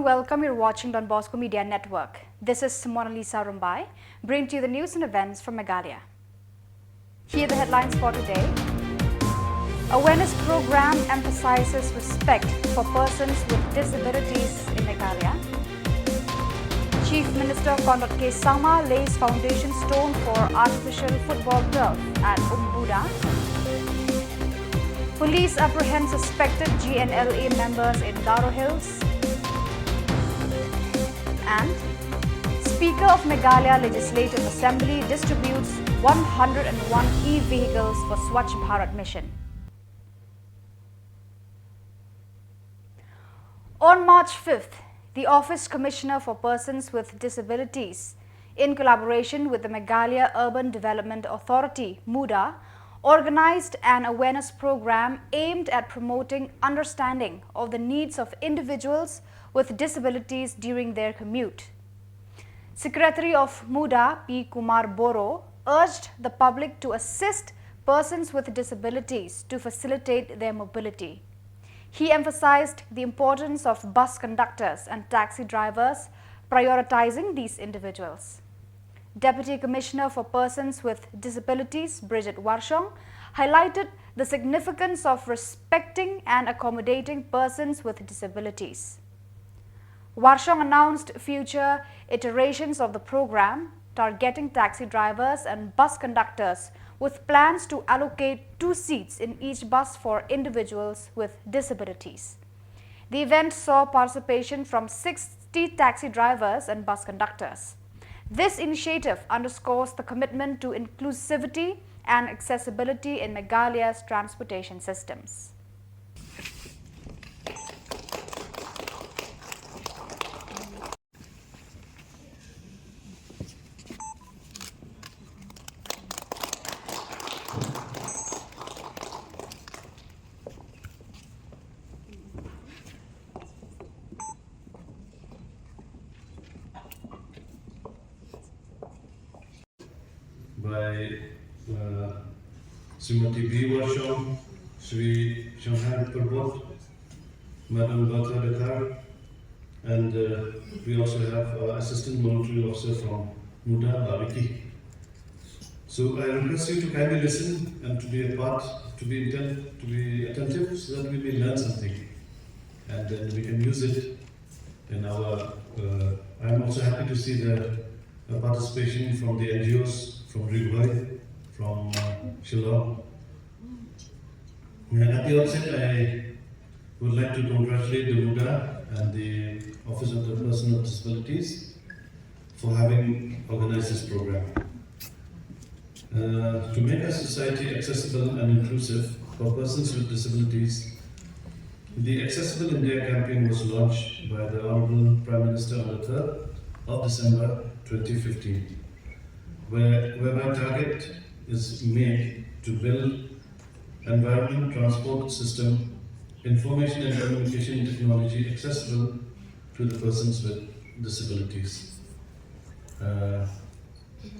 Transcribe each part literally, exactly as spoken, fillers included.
Welcome, you're watching Don Bosco Media Network. This is Mona Lisa Rumbai, bringing to you the news and events from Meghalaya. Here are the headlines for today. Awareness program emphasizes respect for persons with disabilities in Meghalaya. Chief Minister Conrad K Sangma lays foundation stone for artificial football turf at Umbuda. Police apprehend suspected G N L A members in Garo Hills. And Speaker of Meghalaya Legislative Assembly distributes one hundred and one e-vehicles for Swachh Bharat Mission. On March fifth, the Office Commissioner for Persons with Disabilities, in collaboration with the Meghalaya Urban Development Authority, MUDA, organized an awareness program aimed at promoting understanding of the needs of individuals with disabilities during their commute. Secretary of MUDA, P Kumar Boro, urged the public to assist persons with disabilities to facilitate their mobility. He emphasized the importance of bus conductors and taxi drivers prioritizing these individuals. Deputy Commissioner for Persons with Disabilities, Bridget Warshong, highlighted the significance of respecting and accommodating persons with disabilities. Warshong announced future iterations of the program, targeting taxi drivers and bus conductors, with plans to allocate two seats in each bus for individuals with disabilities. The event saw participation from sixty taxi drivers and bus conductors. This initiative underscores the commitment to inclusivity and accessibility in Meghalaya's transportation systems. By, uh, Srimati B Warshong, Shri Shanghai Parbot, Madam Bertha Dkhar, and, uh, we also have, uh, Assistant Monitoring Officer from MUDA, Bah Vicky. So I request you to kindly listen and to be a part, to be intent, to be attentive, so that we may learn something, and then we can use it in our, uh, I'm also happy to see the, uh, participation from the N G Os, from Ri Bhoi, from, uh, Shillong. And at the outset, I would like to congratulate the MUDA and the Office of the Person with Disabilities for having organized this program. Uh, to make our society accessible and inclusive for persons with disabilities, the Accessible India campaign was launched by the Honorable Prime Minister on the third of December twenty fifteen, where, whereby target is made to build environment, transport system, information and communication technology accessible to the persons with disabilities. Uh,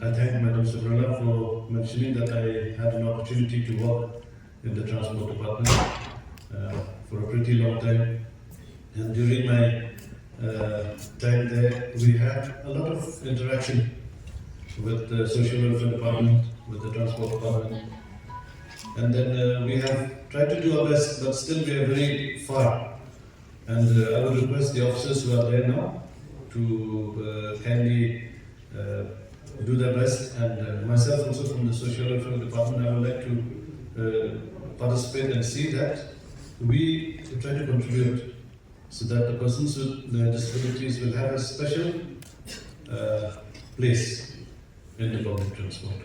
I thank Madam Subrala for mentioning that I had an opportunity to work in the transport department, uh, for a pretty long time. And during my, uh, time there, we had a lot of interaction with the social welfare department, with the transport department. And then, uh, we have tried to do our best, but still we are very far. And, uh, I would request the officers who are there now to, uh, kindly, uh, do their best. And, uh, myself also from the social welfare department, I would like to, uh, participate and see that we try to contribute so that the persons with the disabilities will have a special, uh, place in the public transport.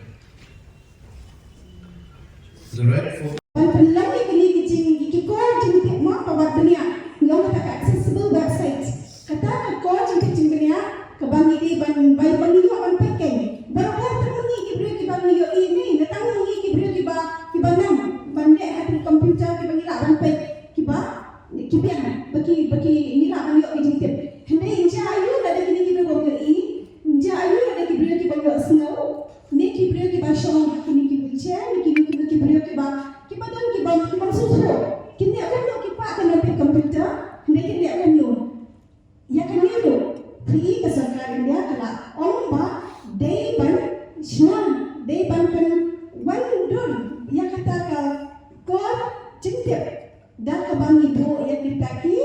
The right for Ban pynlong ïa kine ki jing, ïa ki kor jingtip mo, ba wat dunia, ïa kata ka accessible website. Kata ka kor jingtip jingtip dunia, kaba ngi dei ban, ban, ban ïoh ban peit kein. Barabor te ngi ki briew kiba ngi ïohi ne, nga tang ngi ki briew kiba, kiba nang ban leh ha ka computer, kiba ngi lah ban peit, kiba ki biang, ba ki, ba ki ngi lah ban ïoh ki jingtip. Hynrei ynda aïu lada kine ki briew ba ïohi, ynda aïu lada ki briew kiba ïohsngew, ne ki briew kiba shong ha kine ki wheelchair, ne ki, ki, ki briew kiba, kiba don kiba, kiba sngewthuh. Kin leh kumno, ki pah kan peit computer, hynrei kin leh kumno. Ïa ka Tip, da kaba ngi buh ïa kita ki,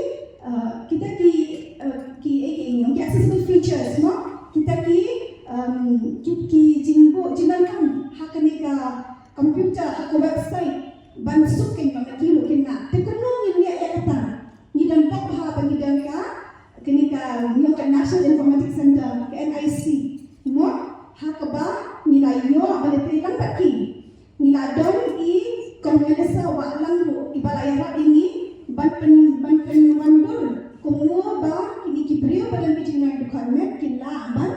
uh, kita ki, uh, ki, eh, ki, ki accessible features, mo? Kita ki, um, ki, ki jingbuh, jingdonkam ha kane ka computer, ha ka website, ban suk kin ba ki ruh kin nang. Te kumno ngin ïa ïa kata. Ngi dang bok ha ba ngi dang ka, kane ka, ngi ong ka National Informatics Center, ka N I C. Mo, ha kaba ngi la ïoh ba la trei lang bad ki. Ngi la don i Kong Melissa Wahlang ruh, iba la ïarap ïa ngi ban pyn, ban pynwandur kumno ba kine ki briew ba don ki jingngeit dkhot met ki lah ban,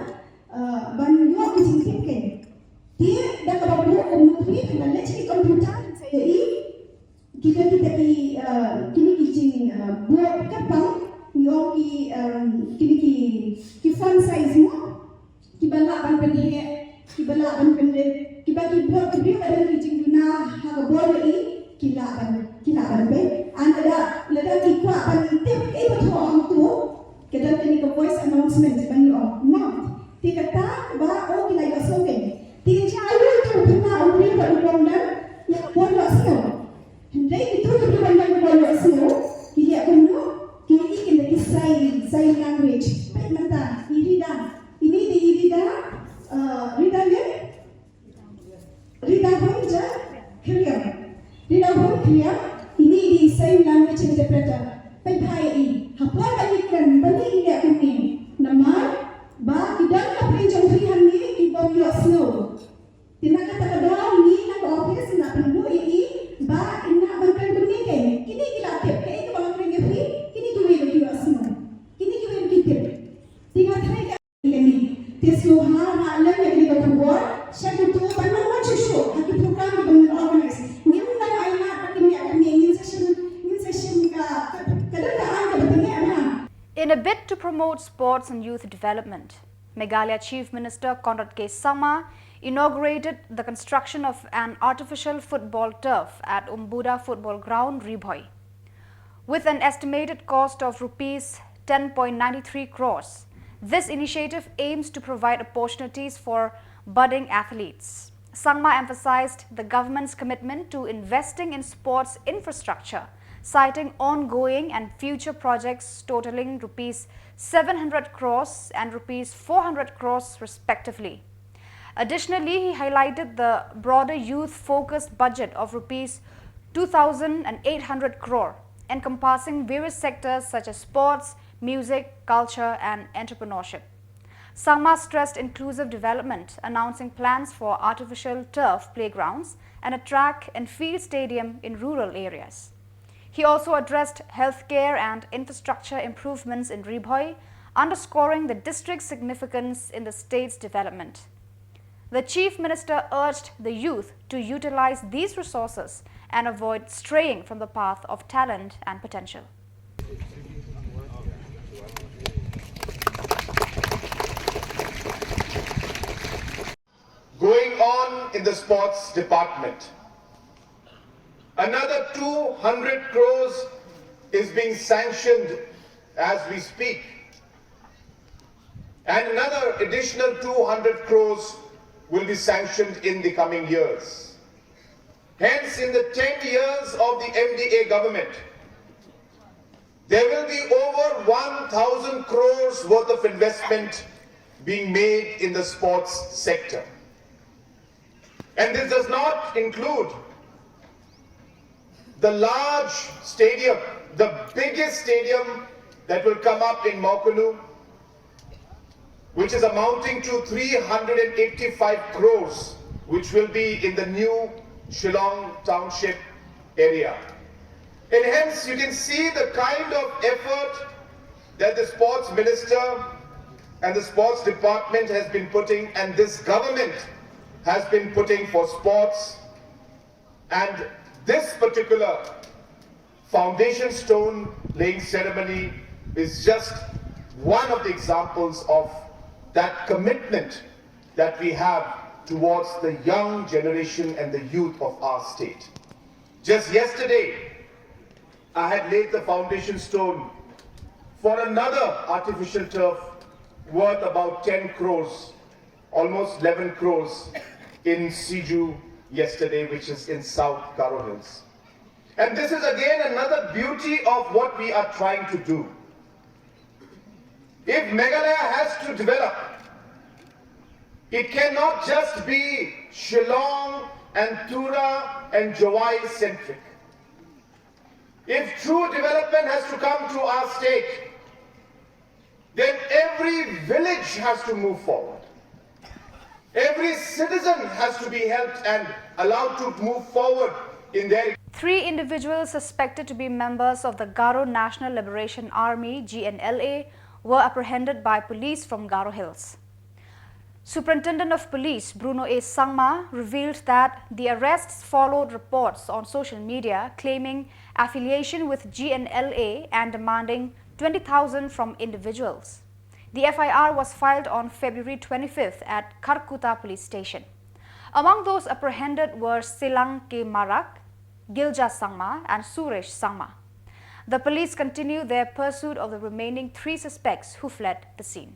eh, ban ïoh ki jingtip kein. Te da kaba buh kumno phi, phi la leit ki computer, sa ïohi kita, kita ki, eh, kine ki jing, eh, buh kyrpang, ngi ong ki, em, kine ki, ki font size mo, kiba lah ban pynheh, kiba lah ban pynrit, kiba ki bor, ki briew ba don ki jingduna ha ka bor ïohi, ki lah ban, ki lah ban peit. Lada, lada ki kwah ban tip kaei ba thoh hangto, ka don kane ka voice announcement ban ïoh. Mo, te kata ba, oh, ki la ïohsngew kein. Te ïa aïu uto u khynnah u briew bad u bym don ïa ka bor ïohsngew? Hynrei kito kiba don ka bor ïohsngew, ki leh kumno? Ki ïohi ïa ki sign, sign language. Peit mynta, i Rida. Ine i dei i Rida, eh, Rida ne? Rida Hon ja Khriam. Rida Hon Khriam, ine i dei i sign language interpreter. Peit bha ïa i. Hapoh ba ngi kren, balei i leh kumne? Namar ba ki don ha pdeng jong phi hangne ki bym ïohsngew. Te na kata ka daw ngi na ka office ngi la pynbna ïa i ba i lah ban kren kumne kein. Kine ki la tip, kaei kaba nga kren ïa phi, kine kiwei ba ki ïohsngew. Kine kiwei ba ki tip. Te nga tharai ka kane. Te sngewbha rah lem ïa kane ka khubor sha kito ban nang wan shuh shuh ha ki program kiba ngin organize. Ngim nang ai lad ba kin ïa kane, ngin sa shim, ngin sa shim ka, ka, ka don ka aiñ kaba tyngeh bha. In a bid to promote sports and youth development, Meghalaya Chief Minister Conrad K Sangma inaugurated the construction of an artificial football turf at Umbuda Football Ground, Ri Bhoi. With an estimated cost of rupees ten point nine three crores, this initiative aims to provide opportunities for budding athletes. Sangma emphasized the government's commitment to investing in sports infrastructure, citing ongoing and future projects totaling rupees seven hundred crores and rupees four hundred crores respectively. Additionally, he highlighted the broader youth-focused budget of rupees two thousand eight hundred crore, encompassing various sectors such as sports, music, culture, and entrepreneurship. Sangma stressed inclusive development, announcing plans for artificial turf playgrounds and a track and field stadium in rural areas. He also addressed healthcare and infrastructure improvements in Ri Bhoi, underscoring the district's significance in the state's development. The Chief Minister urged the youth to utilize these resources and avoid straying from the path of talent and potential. Going on in the sports department, another two hundred crores is being sanctioned as we speak, and another additional two hundred crores will be sanctioned in the coming years. Hence, in the ten years of the M D A government, there will be over one thousand crores worth of investment being made in the sports sector. And this does not include the large stadium, the biggest stadium that will come up in Mawkanu, which is amounting to three hundred eighty-five crores, which will be in the new Shillong Township area. And hence, you can see the kind of effort that the sports minister and the sports department has been putting, and this government has been putting for sports. And this particular foundation stone laying ceremony is just one of the examples of that commitment that we have towards the young generation and the youth of our state. Just yesterday, I had laid the foundation stone for another artificial turf worth about ten crores, almost eleven crores, in Siju yesterday, which is in South Garo Hills. And this is again another beauty of what we are trying to do. If Meghalaya has to develop, it cannot just be Shillong and Tura and Jowai centric. If true development has to come to our state, then every village has to move forward. Every citizen has to be helped and allowed to move forward in their Three individuals suspected to be members of the Garo National Liberation Army, G N L A, were apprehended by police from Garo Hills. Superintendent of Police Bruno A Sangma revealed that the arrests followed reports on social media claiming affiliation with G N L A and demanding twenty thousand from individuals. The F I R was filed on February twenty-fifth at Kharkutta Police Station. Among those apprehended were Selang K Marak, Gilja Sangma, and Suresh Sangma. The police continue their pursuit of the remaining three suspects who fled the scene.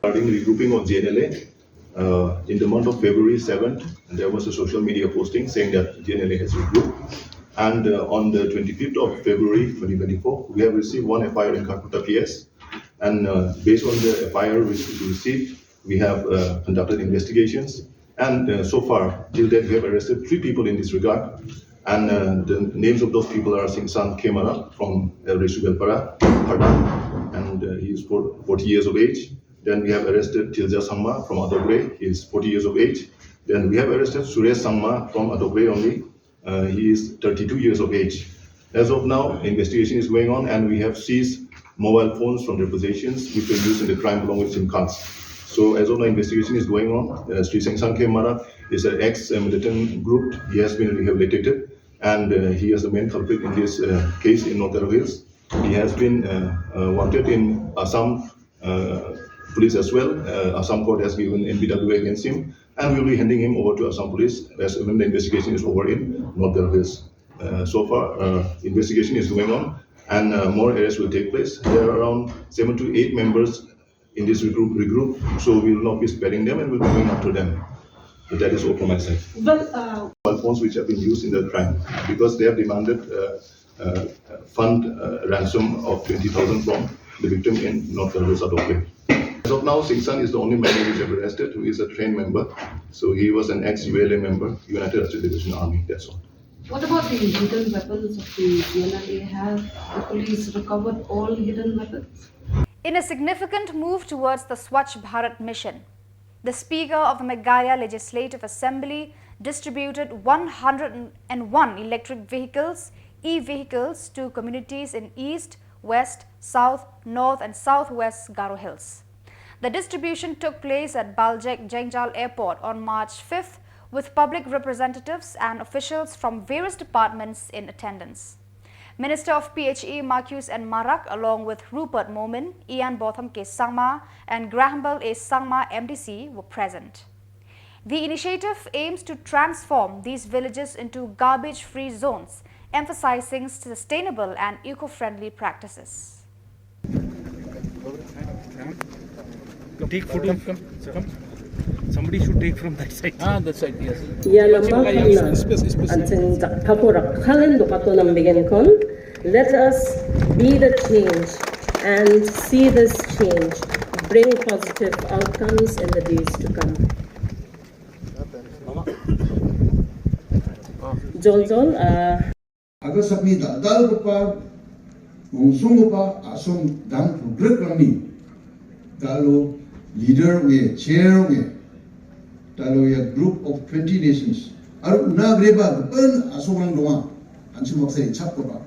Regarding regrouping of G N L A, uh, in the month of February seventh, there was a social media posting saying that G N L A has regrouped. And uh, on the twenty-fifth of February twenty twenty-four, we have received one F I R in Kharkutta P S. And uh, based on the F I R which we received, we have uh, conducted investigations. And uh, so far, till date, we have arrested three people in this regard. And uh, the names of those people are Singsan Kemara from uh, Resubelpara, Phardain, and uh, he is for forty years of age. Then we have arrested Tilja Sangma from Adokre, he is forty years of age. Then we have arrested Suresh Sangma from Adokre only, uh, he is thirty-two years of age. As of now, investigation is going on and we have seized mobile phones from their possessions which were used in the crime along with SIM cards. So as of now, investigation is going on. Uh, Sri Singsan Kemara is an ex-militant group. He has been rehabilitated and uh, he is the main culprit in this uh, case in North Garo Hills. He has been uh, uh, wanted in Assam uh, police as well. Uh, Assam court has given N P W against him and we will be handing him over to Assam police as when the investigation is over in North Garo Hills. Uh, so far, uh, investigation is going on and uh, more arrests will take place. There are around seven to eight members in this regroup, regroup, so we will not be sparing them and we'll be going after them. But that is all from my side. Well, uh, Mobile phones which have been used in the crime because they have demanded uh, uh, fund uh, ransom of twenty thousand from the victim in North Garo Hills Adokre. As of now, Singsan is the only member which have arrested who is a trained member. So he was an ex-U L A member, United Azad Liberation Army, that's all. What about the hidden weapons of the G N L A? Have the police recovered all hidden weapons? In a significant move towards the Swachh Bharat mission, the Speaker of the Meghalaya Legislative Assembly distributed one hundred and one electric vehicles, e-vehicles, to communities in East, West, South, North and South West Garo Hills. The distribution took place at Baljek Jaiñtia Airport on March fifth, with public representatives and officials from various departments in attendance. Minister of P H E Marcuise N Marak, along with Rupert Momin, Ianbotham K Sangma, and Grahamel A Sangma, M D C, were present. The initiative aims to transform these villages into garbage-free zones, emphasizing sustainable and eco-friendly practices. Take photo. Come, come, come. Somebody should take from that side. Ah, that side, yes. Ïa lama khamna, an seng jak thakur khalin dukato nam begin kon. Let us be the change and see this change bring positive outcomes in the days to come. Jol jol, uh, Agar sakni da dal kepa, ngungsung kepa, asong dang pudrek rami. Dalo leader nge, chair nge. Dalo ya group of twenty nations. Aru una greba kepen asong rang doa. Ansu maksa ichap kepa.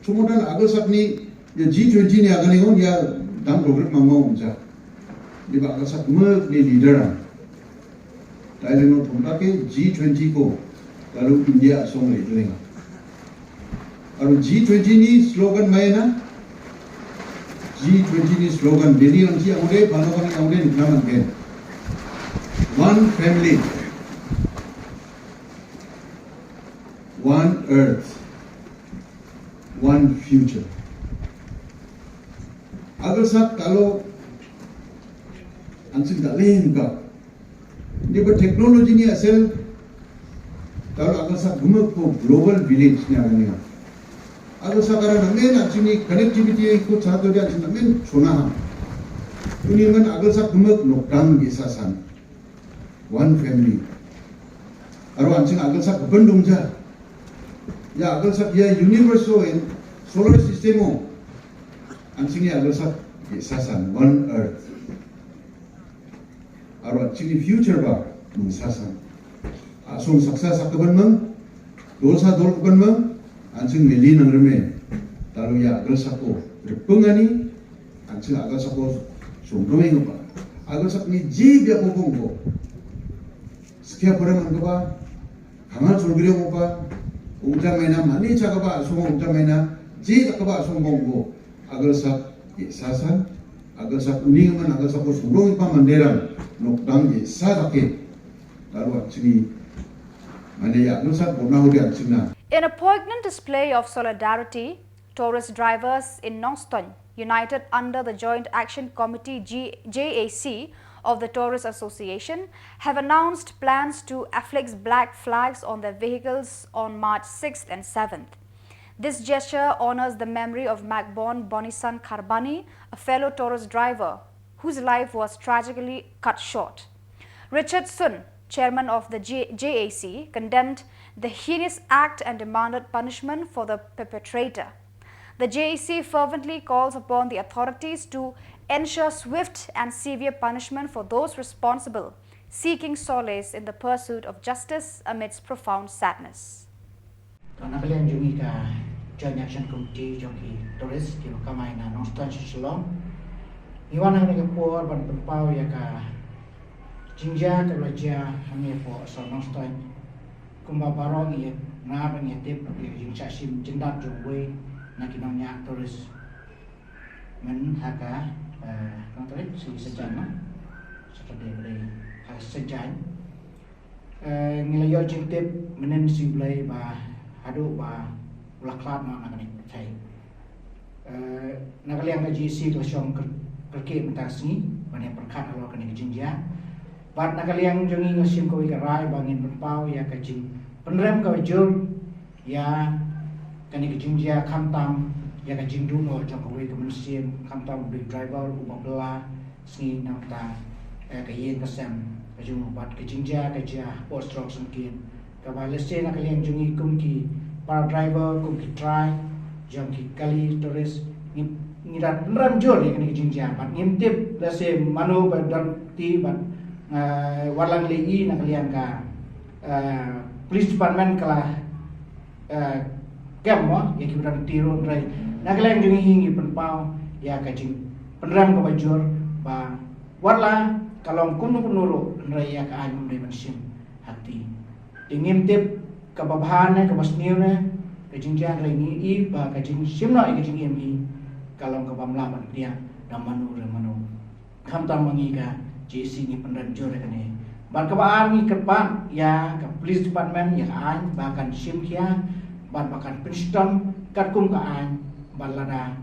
Sumotan agar sakni ya G twenty ni agar ni ngon ya dang pudrek mangong ja. Di ba agar sak me ni leader ang. Thailand no thumta ke G twenty ko lalu India asong le tulinga. Aru G twenty ni slogan mai na? G twenty ni slogan Delhi Ranchi amode, Bhanu Kani amode, Nitram amode. One family, one earth, one future. Agar sat kalo ansing daling ka Ni ba technology ni asel Tar Agilsak Gumuk ko global village nia kane. Agilsak ara namen a jingni connectivity ko chato dia jing namen chuna ha. Uni man Agilsak Gumuk nokdang di sasan. One family. Aro anjing Agilsak bendung ja. Ya Agilsak ya universe o in solar system o. Anjing ya Agilsak di sasan one earth. Aro chini future ba nung sasan. Asung saksa sakta ban mang, dol sa dol ban mang, ansing meli nang reme. Talu ya Agilsak o, repeng ani, ansing Agilsak o sung doing ba. Agilsak ni ji bia ko bong ko. Sekia para man ko ba, kangal sul gri ko ba, ungja maina mani cha ko ba, sung ungja maina, ji ko ba sung bong ko. Agilsak ye sasan, Agilsak uning man Agilsak ko sung doing pa manderan, nokdang ye sasak ke. Lalu chini mane ya Agilsak bona hudi china. In a poignant display of solidarity, tourist drivers in Nongstoin, united under the Joint Action Committee G- JAC of the Tourist Association, have announced plans to affix black flags on their vehicles on March sixth and seventh. This gesture honors the memory of Magbon Bonisan Kharbani, a fellow tourist driver whose life was tragically cut short. Richard Sun, chairman of the G- JAC, condemned the heinous act and demanded punishment for the perpetrator. The JAC fervently calls upon the authorities to ensure swift and severe punishment for those responsible, seeking solace in the pursuit of justice amidst profound sadness. Ka na ka liang jong i ka Joint Action Committee jong ki tourist ki ba kamai na Nongstoin sha Shillong. Ngi wan hangne ka por ban pynpaw ïa ka jingjia ka la jia hangne hapoh Sor Nongstoin. Kumba baroh ngi ïa nga ba ngi ïa tip ïa ka jingshah shim jyndat jong uwei na ki nongñiah tourist. Myn ha ka, eh, nong tarik shi Saitjaiñ ma. Saturday ba dei ha ka Saitjaiñ. Eh, ngi la ïoh jingtip mynnin shi Blei ba haduh ba u la khlad noh na kane ka pyrthei. Eh, na ka liang ka JAC ka la shong kyrkieh mynta ka sngi ban ïa pyrkhat halor kane ka jingjia. Bad na ka liang jong ngi nga shim kawei ka rai ba ngin pynpaw ïa ka jingpynrem kaba jur ïa kane ka jingjia khamtam ïa ka jingduh noh jong kawei ka mynsiem khamtam u dei driver uba bylla sngi na ka bynta ka ïing ka sem ka jong u bad ka jingjia ka jia hapoh Strok Syngkien. Kaba lehse na ka liang jong ngi kum ki para driver kum ki trai jong ki kali tourist ngi ngi da pynrem jur ïa kane ka jingjia bad ngim tip lehse mano ba don ti bad wat la ngi la i na ka liang ka police department ka la kem mo ïa ki ba don ti ruh hynrei na ka liang jong ngi ngi pynpaw ïa ka jingpynrem kaba jur ba wat la ka long kumno kumno ruh hynrei ïa ka aiñ ym dei ban shim ha kti. Te ngim tip kaba bha ne kaba sniew ne ka jingjia hynrei ngi i ba ka jingshim noh ïa ka jingim hi ka long kaba ym lah ban pdiang da mano re mano. Khamtam ma ngi ka JAC ngi pynrem jur ïa kane. Bad kaba ar ngi kyrpad ïa ka police department ïa ka aiñ ba kan shim khia bad ba kan pynshitom katkum ka aiñ bad lada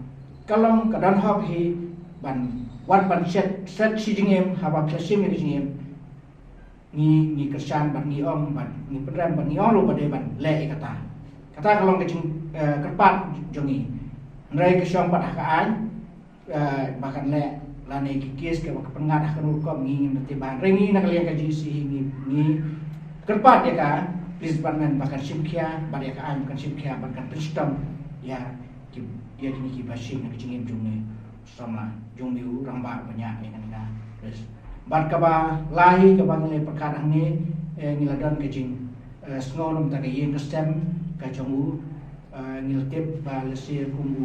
ka long ka don hok hi ban wat ban shet shet shi jingim haba phi shim ïa ka jingim. Ngi ngi kyrshan bad ngi ong bad ngi pynrem bad ngi ong ruh ba dei ban leh ïa kata. Kata ka long ka jing eh, kyrpad jong ngi. Hynrei ka shong pat ha ka aiñ eh, ba kan leh lane ki kes kaba ka pynngat ha ka rukom ngi ngim da tip ba hynrei ngi na ka liang ka JAC hi ngi ngi kyrpad ïa ka police department ba kan shim khia bad ïa ka aiñ ba kan shim khia bad kan pynshitom ïa ki ïa kine kiba shim ïa ka jingim jong ngi. Samla jong ngi u rangbah ba ñiah ïa kane ka police. Bad kaba lai kaba ngi la pyrkhat hangne eh, ngi la don ka jing eh, sngew na ka bynta ka ïing ka sem ka jong u eh, ngi la tip ba lehse kum u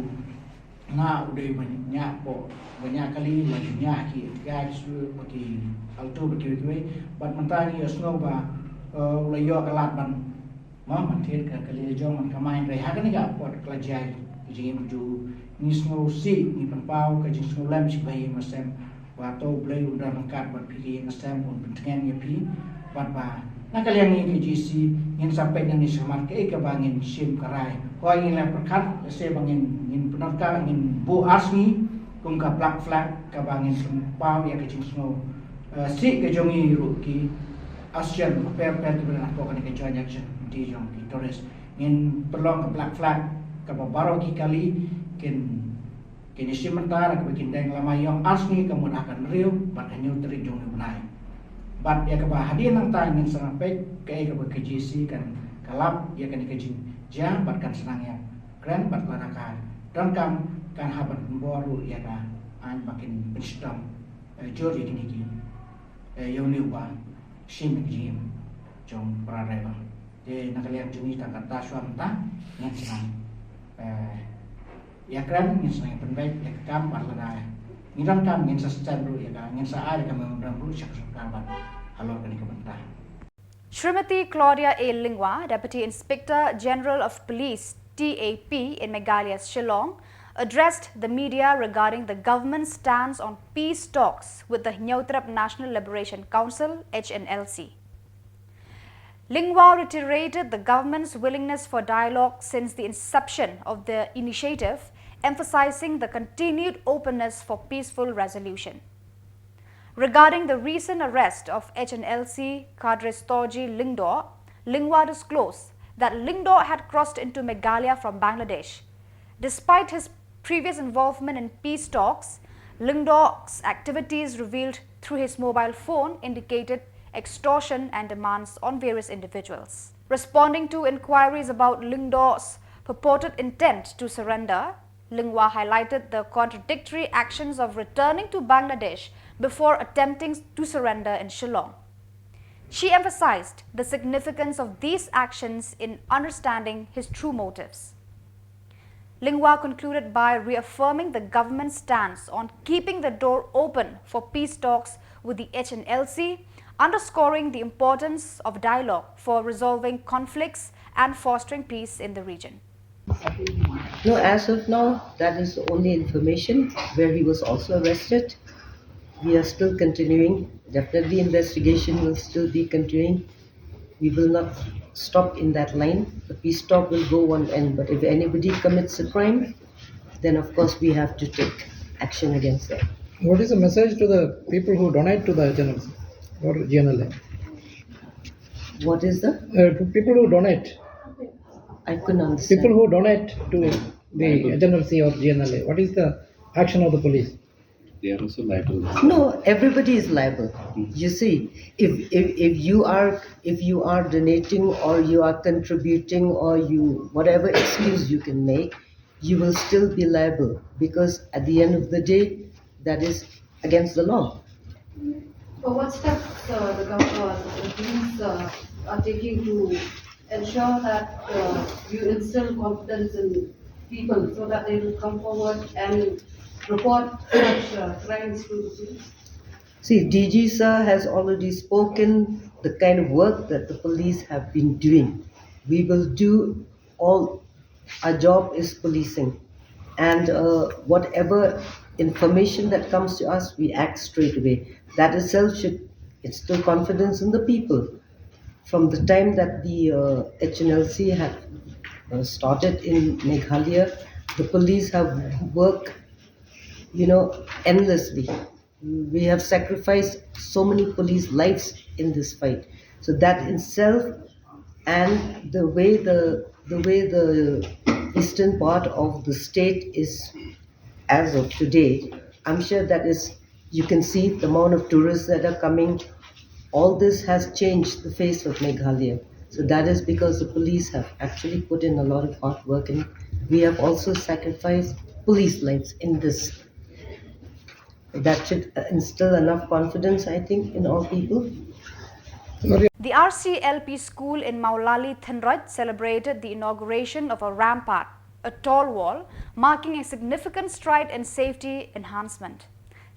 nga u dei ba ñiah poh ba ñiah kali ba ñiah ki ki Isuzu ba ki Alto ba kiwei kiwei bad mynta ngi ïohsngew ba eh, u la ïoh ka lad ban ma ban thied ka kali la jong ban kamai hynrei ha kane ka por ka la jia ka jingim ka jong u ngi sngewsih ngi pynpaw ka jingsngewlem sha ki ba ïing ba sem. Ba to U Blei un don ryngkat bad phi ka ïing ka sem un pyntngen ïa phi bad ba na ka liang ngi ka JAC ngin sa peit nangne shakhmat kaei kaba ngin shim ka rai. Hooid ngin la pyrkhat lehse ba ngin ngin pyndonkam ngin buh ar sngi kum ka black flag kaba ngin pynpaw ïa ka jingsngew eh, sih ka jong ngi ruh ki association bapher bapher kiba don hapoh kane ka Joint Action. Jong ki tourist ngin pynlong ka black flag kaba baroh ki kali kin kin ïashim bynta da kaba kin deng lama ïong ar sngi ka mut ha ka hynriew bad ka hynñiew tarik jong une u bnai. Bad ïa kaba hadien nangta ngin sa peit kaei kaba ka G C kan ka lap ïa kane ka jingjia bad kan sa nang ïa kren bad lada ka donkam kan hap ban pynbor ruh ïa ka aiñ ba kin pynshitom jur ïa kine ki ïa une uba shim ïa ka jingim jong para driver. Te na ka liang jong ngi tang kata shuwa mynta ngin sa nang ïakren, ngin sa nang pynbeit ïa ka kam bad lada ngi donkam ngin sa send ruh ïa ka, ngin sa ai ïa ka memorandum ruh sha ka sorkar bad halor kane ka bynta. Shrimati Claudia A Lyngwa, Deputy Inspector General of Police, T A P, in Meghalaya's Shillong, addressed the media regarding the government's stance on peace talks with the Hynñiewtrep National Liberation Council, H N L C. Lyngwa reiterated the government's willingness for dialogue since the inception of the initiative, emphasizing the continued openness for peaceful resolution. Regarding the recent arrest of H N L C cadre Storgy Lyngdoh, Lyngwa disclosed that Lyngdoh had crossed into Meghalaya from Bangladesh. Despite his previous involvement in peace talks, Lyngdoh's activities revealed through his mobile phone indicated extortion and demands on various individuals. Responding to inquiries about Lyngdoh's purported intent to surrender, Lyngwa highlighted the contradictory actions of returning to Bangladesh before attempting to surrender in Shillong. She emphasized the significance of these actions in understanding his true motives. Lyngwa concluded by reaffirming the government's stance on keeping the door open for peace talks with the H N L C, underscoring the importance of dialogue for resolving conflicts and fostering peace in the region. No, as of now, that is the only information where he was also arrested. We are still continuing. Definitely, investigation will still be continuing. We will not stop in that line. The peace talk will go on end, but if anybody commits a crime, then of course we have to take action against them. What is the message to the people who donate to the H N L C or G N L A? What is the? Uh, to people who donate, I couldn't understand. People who donate to the H N L C or G N L A, what is the action of the police? They are also liable. No, everybody is liable. You see, if, if if you are if you are donating or you are contributing or you whatever excuse you can make, you will still be liable because at the end of the day, that is against the law. But what steps uh, the government, the police uh, are taking to ensure that uh, you instill confidence in people so that they will come forward and report such uh, crimes to the police? See, D G sir has already spoken the kind of work that the police have been doing. We will do all, our job is policing. And uh, whatever information that comes to us, we act straight away. That itself should instill confidence in the people. From the time that the uh, H N L C had uh, started in Meghalaya, the police have worked, you know, endlessly. We have sacrificed so many police lives in this fight. So that itself, and the way the the way the eastern part of the state is as of today, I'm sure that is, you can see the amount of tourists that are coming. All this has changed the face of Meghalaya. So that is because the police have actually put in a lot of hard work, and we have also sacrificed police lives in this. That should uh, instill enough confidence, I think, in all people. The R C L P school in Mawlali Thynroit celebrated the inauguration of a rampart, a tall wall, marking a significant stride in safety enhancement.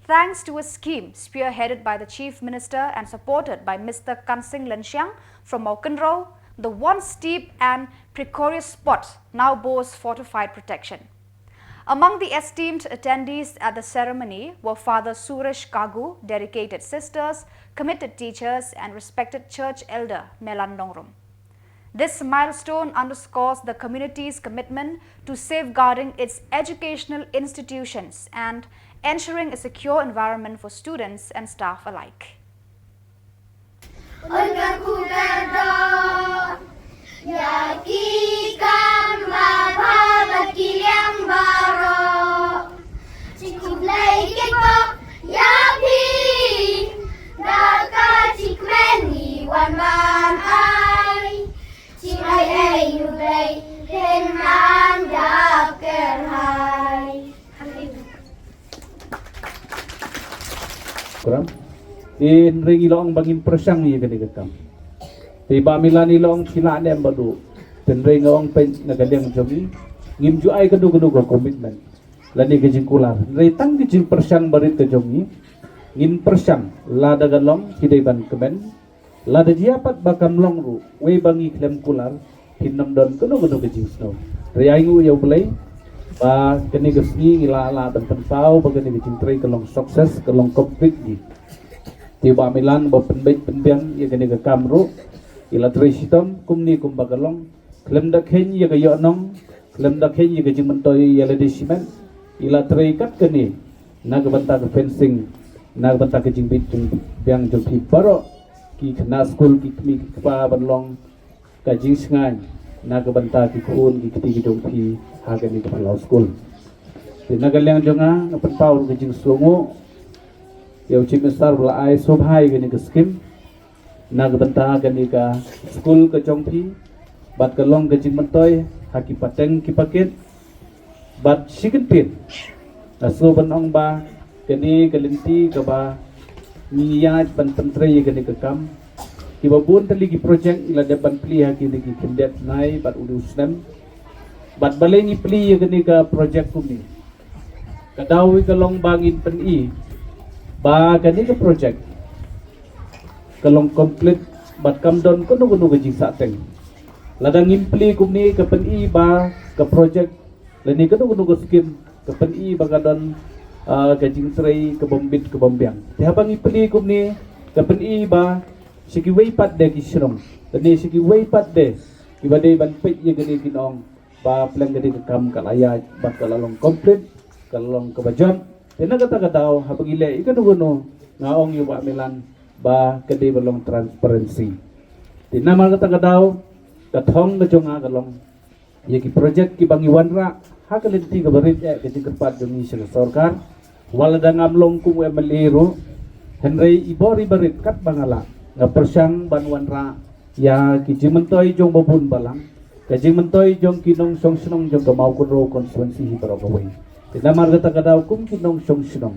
Thanks to a scheme spearheaded by the Chief Minister and supported by Mister Kansing Lynchiang from Mawkynrew, the once steep and precarious spot now boasts fortified protection. Among the esteemed attendees at the ceremony were Father Suresh Kagu, dedicated sisters, committed teachers, and respected church elder Melan Nongrum. This milestone underscores the community's commitment to safeguarding its educational institutions and ensuring a secure environment for students and staff alike. Ïa ki kam ba bha bad ki liang baroh. Jingkhublei kyrpad ïa phi. Da ka jingkmen ngi wan ban ai. Jingai ei U Blei, phin nang ïap kyrhai. Kram. Te hynrei ngi la ong ba ngin pyrshang ïa kane ka kam. Te Bah Milan i la ong phi lah ne em Bah Duh. Te hynrei nga ong peit na ka liang jong ngi, ngim ju ai kano kano ka commitment lane ka jingkular. Hynrei tang ka jingpyrshang barit ka jong ngi, ngin pyrshang lada ka long phi dei ban kmen. Lada jia pat ba kam long ruh, wei ba ngi khlem kular, phin ym don kano kano ka jingsngew. Hynrei ai nguh ïa U Blei ba kane ka sngi ngi la lah ban pynpaw ba kane ka jingtrei ka long success, ka long complete ngi. Te Bah Milan ba pynbeit pynbiang ïa kane ka kam ruh, i la trei shitom kumne kumba ka long, khlem da kheiñ ïa ka ïohnong, khlem da kheiñ ïa ka jingmyntoi ïa lade shimet, i la trei kat kane na ka bynta ka fencing, na ka bynta ka jingbit jingbiang jong phi baroh ki khynnah skul, ki kmie ki kpa, ban long ka jingshngaiñ na ka bynta ki khun ki kti ki jong phi ha kane ka phyllaw skul. Te na ka liang jong nga, nga pynpaw ruh ka jingsngewnguh ïa u Chief Minister ba la ai sngewbha ïa kane ka skim na ka bynta kane ka skul ka jong phi, bad ka long ka jingmyntoi ha ki pateng ki pakit. Bad shi kyntien, nga sngew ban ong ba kane ka lynti kaba ngi ïaid ban pyntrei ïa kane ka kam, kiba bun tylli ki projek ngi la dep ban plie ha kine ki khyndiat bnai bad une u snem. Bad balei ngi plie ïa kane ka projek kumne? Ka daw ka long ba ngin pyni ba kane ka projek ka long complete bad kam don kano kano ka jingsahteng. Lada ngim plie kumne, ka pyni ba ka projek lane kano kano ka skim ka pyni ba ka don, ah, ka jingtrei ka bym bit ka bym biang. Te haba ngi plie kumne, ka pyni ba sha kiwei pat de ki shnong lane sha kiwei pat de kiba dei ban peit ïa kane, kin ong ba pleng kane ka kam ka la ïaid bad ka la long complete, ka la long kaba jop. Te na kata ka daw haba ngi leh ïa kano kano, nga ong ïa u Bah Milan ba ka dei ban long transparency. Te namar kata ka daw, ka thong ka jong nga ka long ïa ki projek kiba ngi wanrah ha ka lynti kaba rit eh ka jingkyrpad jong ngi sha ka sorkar. Wat la da ngam long kum u M L A ruh, hynrei i bor i barit katba nga lah, nga pyrshang ban wanrah ïa ki jingmyntoi jong ba bun balang, ka jingmyntoi jong ki nongshong shnong jong ka Mawkynrew constituency hi baroh kawei. Te namar kata ka daw, kum ki nongshong shnong,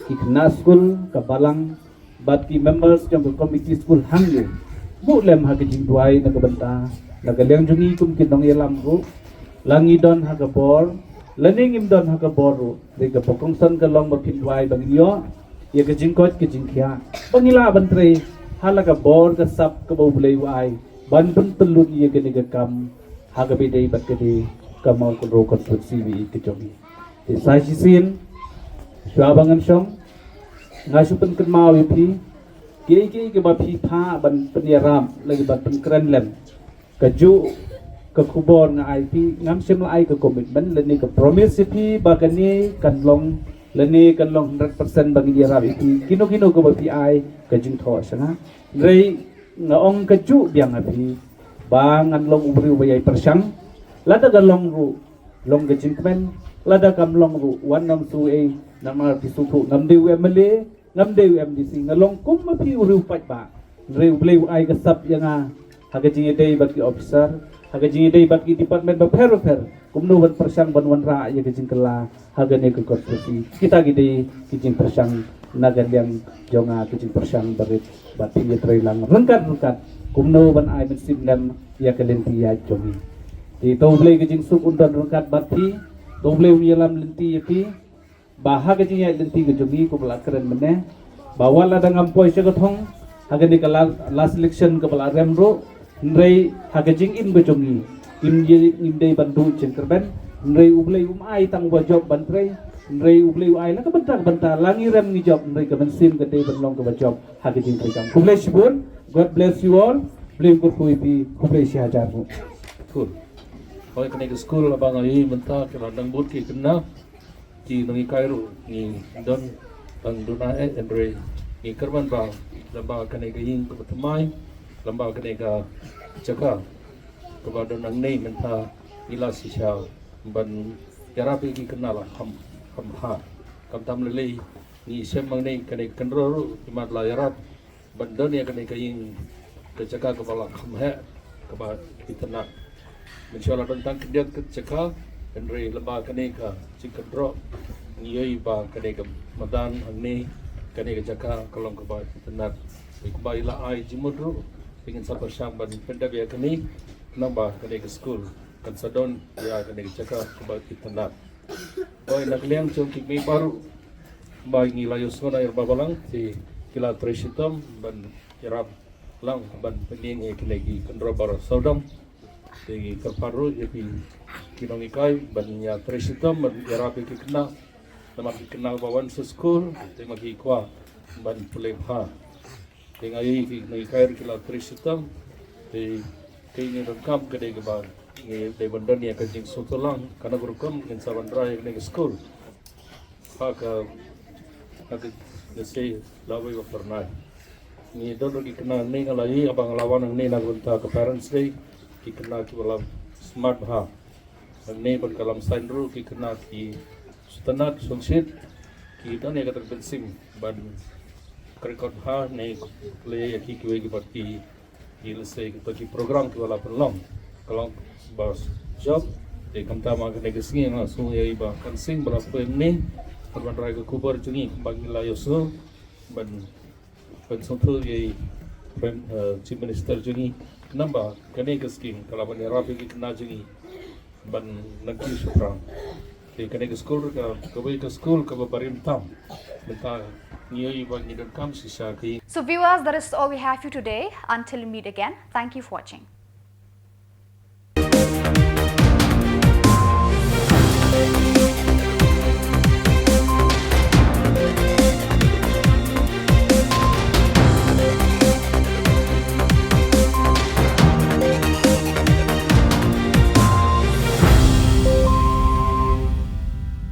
ki khynnah skul, ka balang bad ki members jong ka committee skul hangne, buh lem ha ka jingduwai na ka bynta, na ka liang jong ngi kum ki nongïalam ruh. La ngi don ha ka bor lane ngim don ha ka bor ruh, hynrei kaba kongsan ka long ba phin duwai ba ngin ïoh ïa ka jingkoit ka jingkhiah, ba ngi lah ban trei ha la ka bor ka sap kaba U Blei u ai ban pynlut ïa kane ka kam ha kaba ïadei bad kane ka Mawkynrew constituency ka jong ngi. Te sa shisien, shuwa ba ngan shong, nga shu pynkynmaw ïa phi, kiei kiei kiba phi phah ban pynïarap lane ban pynkren lem, kajuh ka khubor nga ai phi, ngam shym la ai ka commitment lane ka promise ïa phi ba kane kan long, lane kan long hundred percent ba ngin ïarap ïa phi. Kino kino kaba phi ai ka jingthoh sha nga. Hynrei nga ong kajuh biang ha phi ba ngan long u briew ba ïai pyrshang. Lada ka long ruh, long ka jingkmen. Lada kam long ruh, wat nym shu ei, namar phi sngewthuh ngam dei u M L A, ngam dei u M D C, nga long kum ma phi u riew paidbah. Hynrei U Blei u ai ka sap ïa nga ha ka jingïadei bad ki officer, ha ka jingïadei bad ki department bapher bapher, kumno ban pyrshang ban wanrah ïa ka jingkylla ha kane ka constituency. Kita ki dei ki jingpyrshang na ka liang jong nga, ki jingpyrshang barit bad phi, ïatreilang ryngkat ryngkat kumno ban ai mynsiem lem ïa ka lynti ïaid jong ngi. Te to U Blei ka jingsuk un don ryngkat bad phi, to U Blei un ïalam lynti ïa phi. Ba ha ka jingïaid lynti ka jong ngi kumba la kren mynne, ba wat la dang ngam poi sha ka thong ha kane ka la-, last election kaba la rem ruh, hynrei ha ka jingim ka jong ngi, ngim dei, ngim dei ban duh jingkyrmen. Hynrei U Blei um ai tang uba jop ban trei, hynrei U Blei u ai la ka bynta ka bynta, la ngi rem ngi jop, hynrei ka mynsiem ka dei ban long kaba jop ha ka jingtrei kam. Khublei shibun, God bless you all. Blei kyrkhu ïa phi, khublei shihajar nguh. Cool. Hoi, kane ka skul ba nga ïohi mynta ki la dang bun ki khynnah. Ki nonghikai ruh ngi don tang duna eh, hynrei ngi kyrmen ba lem bad kane ka ïing kaba thymmai, lem bad kane ka jaka Kaba don hangne mynta ngi la shisha ban ïarap ïa ki khynnah la kham kham bha. Khamtam lei lei ngi shem hangne kane ka kynroh ruh ki mat la ïarap ban don ïa kane ka ïing ka jaka kaba la kham heh kaba itynnad. Mynshuwa la don tang khyndiat ka jaka, hynrei lyngba kane ka jingkynroh ngi ïohi ba kane ka madan hangne, kane ka jaka ka long kaba itynnad. Te kumba i la ai jingmut ruh, te ngin sa pyrshang ban pyndep ïa kane namar ba kane ka skul kan sa don ïa kane ka jaka kaba itynnad. Hooid, na ka liang jong ki kmie baroh ba ngi la ïohsngew na ïa ba balang, te ki la trei shitom ban ïarap lang ban pynïeng ïa kine ki kynroh baroh sawdong. Te ngi kyrpad ruh ïa phi ki nonghikai ban ïa trei shitom ban ïarap ïa ki khynnah. Namar ki khynnah ba wan sha skul te ma ki kwah ban pule bha. Te nga ïohi ki nonghikai ruh ki la trei shitom. Te kaei ngi donkam ka dei kaba ngi dei ban don ïa ka jingsngewthuh lang, kano ka rukom ngin sa wanrah ïa kane ka skul ha ka, ha ka lehse lawei ba phyrnai. Ngi don ruh ki khynnah hangne, nga la ïohi haba nga la wan hangne na ka bynta ka Parents' Day, ki khynnah kiba la smat bha. Hangne bad ka Lamsain ruh ki khynnah ki sngewtynnad sngewsih, ki don ïa kata ka mynsiem ban kyrshan bha ne pule ïa ki kiwei ki parti, ki lehse kita ki program kiba la pynlong. Ka long ba jop, te khamtam ha kane ka sngi nga sngew ïa i Bah Kan Sing ba la poi hangne ban wanrah ïa ka khubor jong ngi ba ngi la ïohsngew ban ban sngewthuh ïa i Prime, eh, Chief Minister jong ngi, namar ba kane ka skim ka la ban ïarap ïa ki khynnah jong ngi ban nang kiew shaphrang. Te kane ka skul ka, kawei ka skul kaba barim tam. Mynta ngi ïohi ba ngi donkam shisha ka ïing. So viewers, that is all we have for today. Until we meet again, thank you for watching.